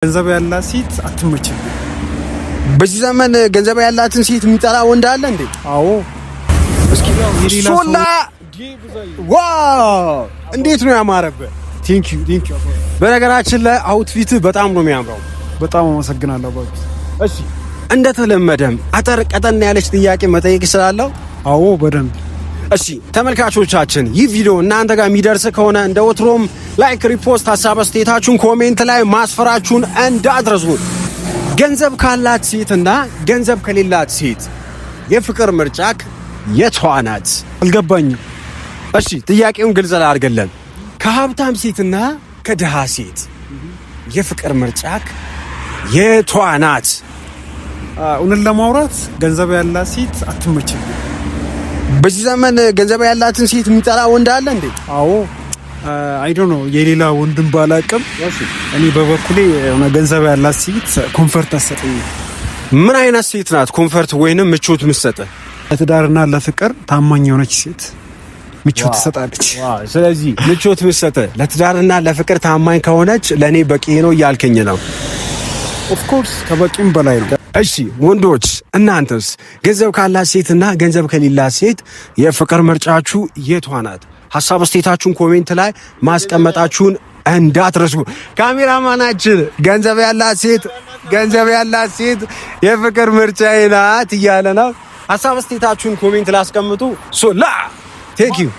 ገንዘብ ያላት ሴት አትመችም። በዚህ ዘመን ገንዘብ ያላትን ሴት የሚጠላ ወንድ አለ እንዴ? አዎ። እስኪ ሶላ፣ wow! እንዴት ነው ያማረብህ! Thank you, thank you። በነገራችን ላይ outfit በጣም ነው የሚያምረው። በጣም አመሰግናለሁ አባቢ። እሺ፣ እንደተለመደም አጠር ቀጠን ያለች ጥያቄ መጠየቅ እችላለሁ? አዎ፣ በደንብ። እሺ ተመልካቾቻችን፣ ይህ ቪዲዮ እናንተ ጋር የሚደርስ ከሆነ እንደ ወትሮም like፣ repost፣ ሀሳብ አስተያየታችሁን comment ላይ ማስፈራችሁን እንዳትረሱ። ገንዘብ ካላት ሴትና ገንዘብ ከሌላት ሴት የፍቅር ምርጫክ የቷ ናት? አልገባኝም። እሺ፣ ጥያቄውን ግልጽ ላድርግልን። ከሀብታም ሴትና ከድሃ ሴት የፍቅር ምርጫክ የቷ ናት? እውነት ለማውራት ገንዘብ ያላት ሴት አትመችም። በዚህ ዘመን ገንዘብ ያላትን ሴት የሚጠላ ወንድ አለ እንዴ? አዎ። I don't know፣ የሌላ ወንድም ባላቅም እኔ በበኩሌ የሆነ ገንዘብ ያላት ሴት comfort አትሰጠኝም። ምን አይነት ሴት ናት comfort ወይንም ምቾት የምትሰጥ? ለትዳርና ለፍቅር ታማኝ የሆነች ሴት ምቾት ትሰጣለች። ስለዚህ ምቾት የምትሰጥ፣ ለትዳርና ለፍቅር ታማኝ ከሆነች ለእኔ በቂ ነው እያልከኝ ነው? Of course፣ ከበቂም በላይ ነው። እሺ ወንዶች፣ እናንተስ ገንዘብ ካላት ሴትና ገንዘብ ከሌላት ሴት የፍቅር ምርጫችሁ የቷ ናት? ሀሳብ አስተያየታችሁን comment ላይ ማስቀመጣችሁን እንዳትረሱ። ካሜራማናችን ገንዘብ ያላት ሴት የፍቅር ምርጫዬ ናት እያለ ነው። ሀሳብ አስተያየታችሁን comment ላይ አስቀምጡ። ሶላ፣ thank you።